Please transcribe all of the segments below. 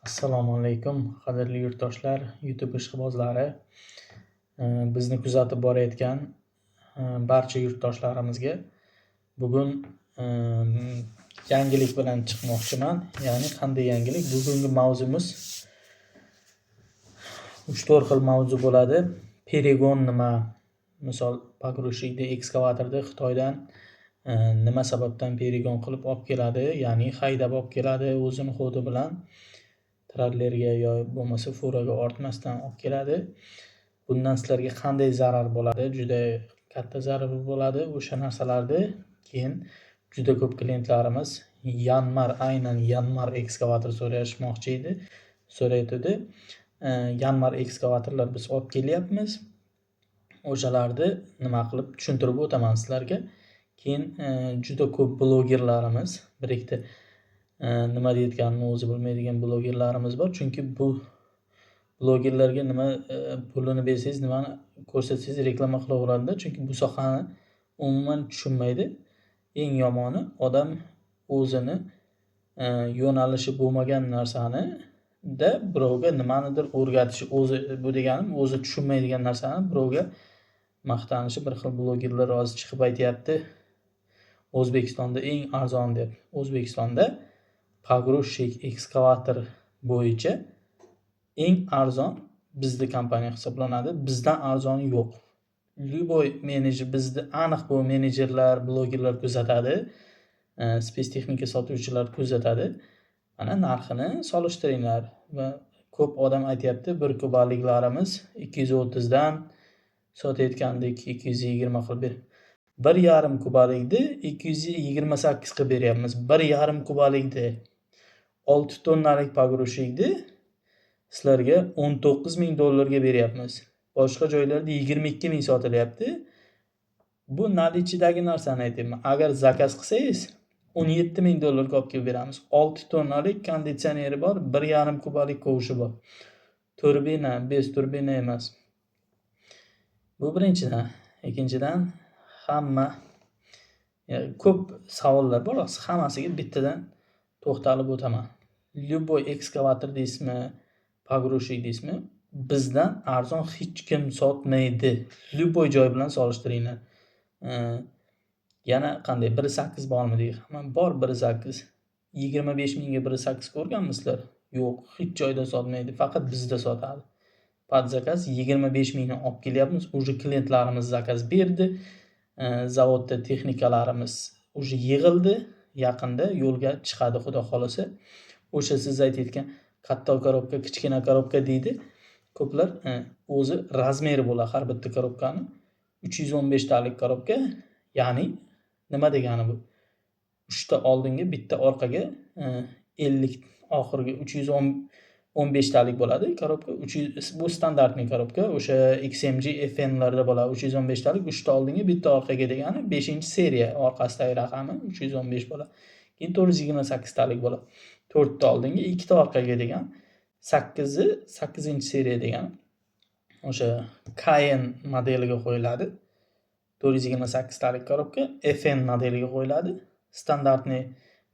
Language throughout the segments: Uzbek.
Assalomu alaykum, qadrli yurtdoshlar, YouTube ishqibozlari, bizni kuzatib borayotgan barcha yurtdoshlarimizga bugun yangilik bilan chiqmoqchiman. Ya'ni qanday yangilik? Bugungi mavzumiz 3-4 xil mavzu bo'ladi. Перегон nima? Misol, погрузчик ni, ekskavatorni Xitoydan nima sababdan перегон qilib olib keladi, ya'ni haydab olib keladi o'zini ход i bilan trallerga yo bo'lmasa furaga ortmasdan olib keladi. Bundan sizlarga qanday zarar bo'ladi? Juda katta zarar bo'ladi o'sha narsalarni. Keyin juda ko'p klientlarimiz Yanmar, aynan Yanmar ekskavator so'rashmoqchi edi, so'rayotgandi. Yanmar ekskavatorlar biz olib kelyapmiz. O'shalarni nima qilib tushuntirib o'taman sizlarga. Keyin juda ko'p blogerlarimiz, bir ikkita nima deyayotganini o'zi bilmaydigan blogerlarimiz bor. Chunki bu blogerlarga nima pulini bersangiz, nimani ko'rsatsangiz, reklama qilaveradida. Chunki bu sohani umuman tushunmaydi. Eng yomoni, odam o'zini yo'nalishi bo'lmagan narsani da birovga nimanidir o'rgatishi, o'zi, bu deganim, o'zi tushunmaydigan narsani birovga maqtanishi. Bir xil blogerlar hozir chiqib aytyapti, O'zbekistonda eng arzon deb. O'zbekistonda погрузчик ekskavator bo'yicha eng arzon bizni kompaniya hisoblanadi. Bizdan arzoni yo'q. Любой menejer bizni aniq, bu menejerlar, blogerlar kuzatadi. Спецтехника sotuvchilar kuzatadi. Mana, narxini solishtiringlar va ko'p odam aytyapti, bir kubaliklarimiz 230 dan sotayotgandik, 220 qilib ber. 1,5 kubalikni 228 qilib beryapmiz. 1,5 kubalikni, 6 tonnalik погрузчик ni sizlarga 19 000 dollarga beryapmiz. Boshqa joylarda 22 000 sotilyapti. Bu наличие dagi narsani aytyapman. Agar zakaz qilsangiz, 17 000 dollarga olib kelib beramiz. 6 tonnalik, konditsioneri bor, 1,5 kubalik ковш i bor. Turbina, без turbina emas. Bu birinchidan. Ikkinchidan, hamma ko'p savollar bor, hammasiga bittadan to'xtalib o'taman. Любой ekskavator deysizmi, погрузчик deysizmi, bizdan arzon hech kim sotmaydi. Любой joy bilan solishtiringlar. Yana qanday, 1,8 bormi deydi. Hamma bor 1,8. 25 mingga 1,8 ko'rganmisizlar? Yo'q, hech joyda sotmaydi, faqat bizda sotadi. Под заказ 25 mingdan olib kelyapmiz. Уже klientlarimiz zakaz berdi. Zavodda texnikalarimiz уже yig'ildi. Yaqinda yo'lga chiqadi, Xudo xolasa. O'sha siz aytayotgan katta korobka, kichkina korobka deydi. Ko'plar o'zi размер i bo'ladi har bitta korobkani. 315 talik korobka, ya'ni nima degani bu? 3 ta oldinga, bitta orqaga, 50 oxirgi 315 talik bo'ladi korobka. 300, bu стандартный korobka, o'sha XMG FNlarda bo'ladi. 315 talik, 3 ta oldinga, bitta orqaga degani 5-seriya, orqasidagi raqami 315 bo'ladi. Keyin 428 talik bo'ladi. 4 ta oldinga, 2 ta orqaga degan 8 8-seriya degani. O'sha KN modeliga qo'yiladi. 428 talik korobka FN modeliga qo'yiladi. Стандартный,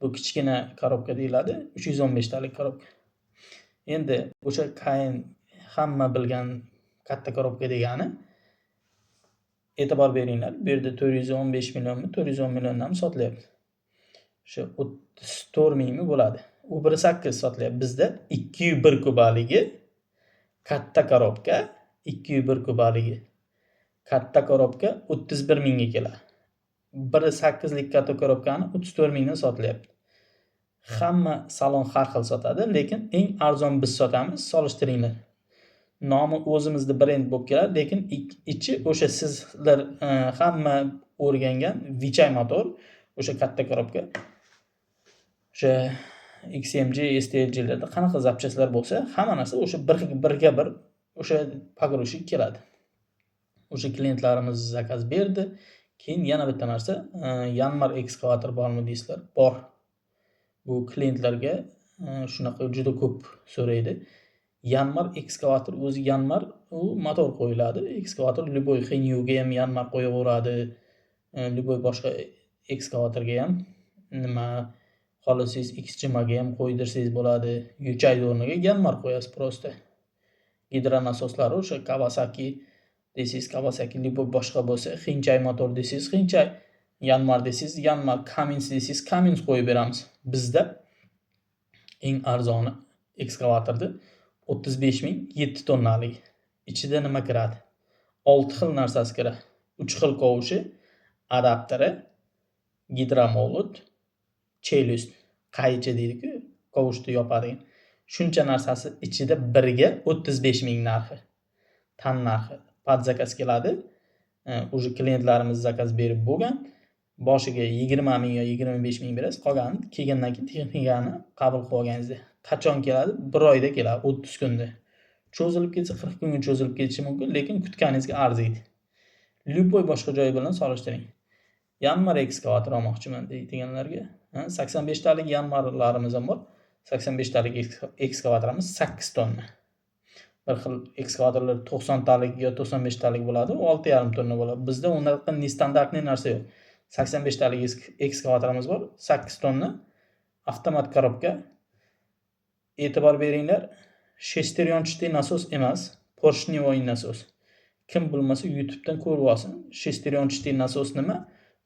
bu kichkina korobka deyiladi. 315 talik korobka. Endi o'sha KN, hamma bilgan katta korobka degani, e'tibor beringlar, bu yerda 415 millionmi, 410 milliondanmi sotilyapti. O'sha 34 mingmi bo'ladi. U 1,8 sotilyapti. Bizda 2,1 kubaligi katta korobka, 2,1 kubaligi katta korobka 31 mingga keladi. 1,8lik katta korobkani 34 mingdan sotilyapti. Hamma salon har xil sotadi, lekin eng arzon biz sotamiz, solishtiringlar. Nomi o'zimizni brend bo'lib keladi, lekin ichi o'sha sizlar hamma o'rgangan Weichai motor, o'sha katta korobka. O'sha XMG, STLGlarda qanaqa запчасть lar bo'lsa, hamma narsa o'sha bir birga bir o'sha погрузчик keladi. O'sha klientlarimiz zakaz berdi. Keyin yana bitta narsa, Yanmar ekskavator bormi deysizlar? Bor. Bu klientlarga shunaqa juda ko'p so'raydi. Yanmar ekskavator, o'zi Yanmar, u motor qo'yiladi. Ekskavator любой Xingyuga ham Yanmar qo'yaveradi. Любой boshqa ekskavatorga ham nima Xohlasangiz XGMga ham qo'ydirsangiz bo'ladi. Yuchayni o'rniga Yanmar qo'yasiz просто. Gidronasoslari o'sha Kawasaki desangiz Kawasaki, либо boshqa bo'lsa, Hinchay motor desangiz Hinchay, Yanmar desangiz Yanmar, Cummins desangiz Cummins qo'yib beramiz. Bizda eng arzoni ekskavatorni 35 ming, 7 tonnaligi. Ichida nima kiradi? 6 xil narsasi kiradi. 3 xil kovushi, adapteri, гидромолот, челюсть, qaychi deydi-ku, kovushni yopadigan. Shuncha narsasi ichida birga 35 ming narxi. Tan narxi. Под заказ keladi. Уже klientlarimiz zakaz berib bo'lgan. Boshiga 20 ming yo 25 ming berasiz, qolganini kelgandan keyin texnikani qabul qilib olganingizda. Qachon keladi? 1 oyda keladi, 30 kunda. Cho'zilib ketsa 40 kunga cho'zilib ketishi mumkin, lekin kutganingizga arziydi. Любой boshqa joy bilan solishtiring. Yanmar ekskavator olmoqchiman deydiganlarga, 85 talik Yanmarlarimiz ham bor. 85 talik ekskavatorimiz 8 tonna. Bir xil ekskavatorlar 90 talik yo 95 talik bo'ladi, u 6,5 tonna bo'ladi. Bizda unaqa нестандартный narsa yo'q. 85 talik ekskavatorimiz bor, 8 tonna, avtomat коробка. E'tibor beringlar, шестерёнчатый nasos emas, поршневой nasos. Kim bilmasa, YouTubedan ko'rib olsin. Шестерёнчатый nasos nima,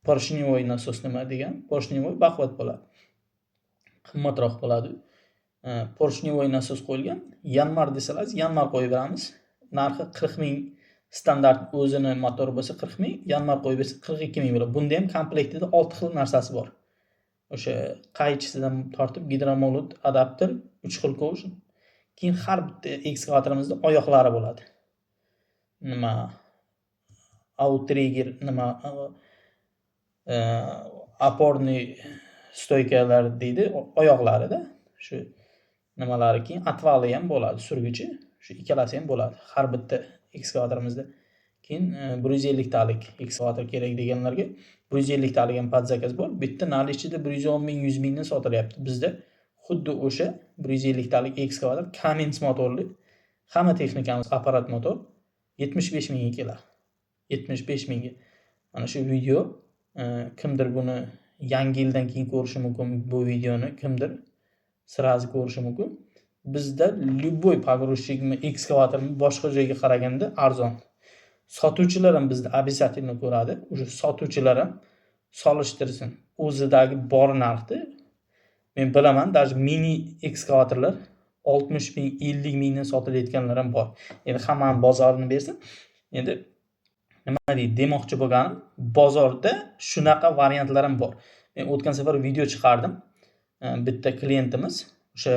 поршневой nasos nima degan. Поршневой baquvvat bo'ladi. Qimmatroq bo'ladi. Поршневой nasos qo'yilgan. Yanmar desalar, Yanmar qo'yib beramiz. Narxi 40 ming, standart o'zini motori bo'lsa 40 ming, Yanmar qo'yib bersa 42 ming bo'ladi. Bunda ham komplektida 6 xil narsasi bor. O'sha qaychisidan tortib гидромолот, adapter, 3 xil kovush. Keyin har bitta ekskavatorimizda oyoqlari bo'ladi. Nima, outrigger, nima, опорный стойка lar deydi, oyoqlarida. Shu nimalari, keyin отвал i ham bo'ladi, surgichi. Shu ikkalasi ham bo'ladi har bitta ekskavatorimizda. Keyin 150 talik ekskavator kerak deganlarga 150 talik ham под заказ bor. Bitta наличие da 110 ming, 100 mingdan sotilyapti. Bizda xuddi o'sha 150 talik ekskavator Cummins motorli, hamma texnikamiz apparat motor, 75 mingga keladi. 75 mingga. Mana shu video, kimdir buni yangi yildan keyin ko'rishi mumkin, bu videoni kimdir сразу ko'rishi mumkin. Bizda любой погрузчик mi, ekskavatormi boshqa joyga qaraganda arzon. Sotuvchilar ham bizda обязательно ko'radi. Уже sotuvchilar ham solishtirsin o'zidagi bor narxni. Men bilaman, даже mini ekskavatorlar 60 ming, 50 mingdan sotilayotganlar ham bor. Endi hammani bozorini bersin. Endi nima deydi, demoqchi bo'lganim, bozorda shunaqa variantlar ham bor. Men o'tgan safar video chiqardim. Bitta klientimiz o'sha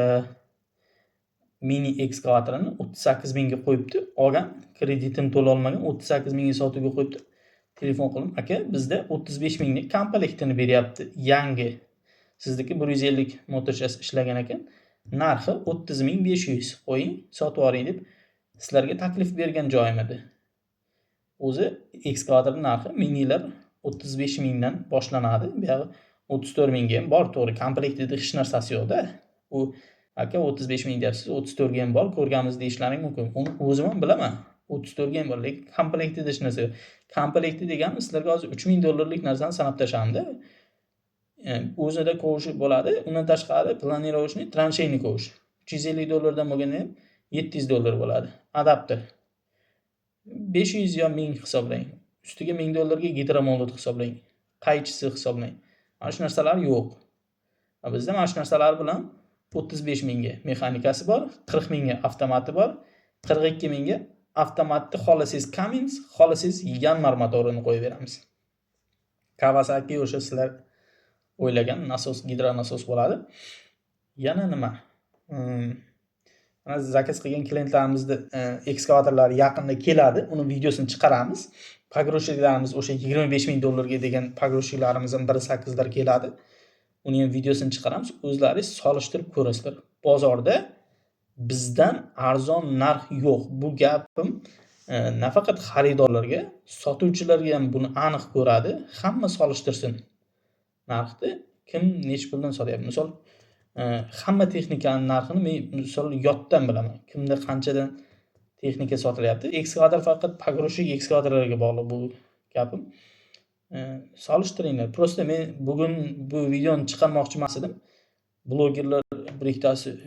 mini ekskavatorini 38 mingga qo'yibdi. Olgan, kreditini to'lolmagan, 38 mingga sotuvga qo'yibdi. Telefon qildim: "Aka, bizda 35 mingga komplektini beryapti, yangi. Sizniki 150 motorchasi ishlagan ekan. Narxi 30 500, qo'ying, sotib yuboring", deb sizlarga taklif bergan joyim edi. O'zi ekskavatorning narxi minilar 35 mingdan boshlanadi. Buyog'i 34 mingga ham bor, to'g'ri, komplektida hech narsasi yo'q-da. U aka, 35 ming deyapsiz, 34 ga ham bor, ko'rganmiz deyishlaring mumkin. Uni o'zim ham bilaman. 34 ga ham bor, lekin komplektida hech narsa yo'q. Komplekti deganim sizlarga hozir 3000 dollarlik narsani sanab tashladim-da. O'zida kovushi bo'ladi. Undan tashqari планировочный, траншейный kovush. 350 dollardan bo'lganda ham 700 dollar bo'ladi. Adapter 500 yo 1000 hisoblang. Ustiga 1000 dollarga гидромолот hisoblang. Qaychisi hisoblang. Mana shu narsalar yo'q. Bizda mana shu narsalar bilan 35 mingga mexanikasi bor, 40 mingga avtomati bor, 42 mingga avtomatni xohlasangiz Cummins, xohlasangiz Yanmar motorini qo'yib beramiz. Kawasaki o'sha sizlar o'ylagan nasos, gidronasos bo'ladi. Yana nima? Mana zakaz qilgan klientlarimizni ekskavatorlari yaqinda keladi. Uni videosini chiqaramiz. Погрузчик larimiz, o'sha 25 ming dollarga degan погрузчик larimiz ham 1.8 lar keladi. Uni ham videosini chiqaramiz. O'zlaringiz solishtirib ko'rasizlar. Bozorda bizdan arzon narx yo'q. Bu gapim nafaqat xaridorlarga, sotuvchilarga ham, buni aniq ko'radi. Hamma solishtirsin narxni. Kim nechi puldan sotyapti. Misol, hamma texnikani narxini men, misol, yoddan bilaman. Kimda qanchadan texnika sotilyapti. Ekskavator, faqat погрузчик ekskavatorlarga bog'liq bu gapim. Solishtiringlar. Просто men bugun bu videoni chiqarmoqchi emas edim. Blogerlar bir ikkitasi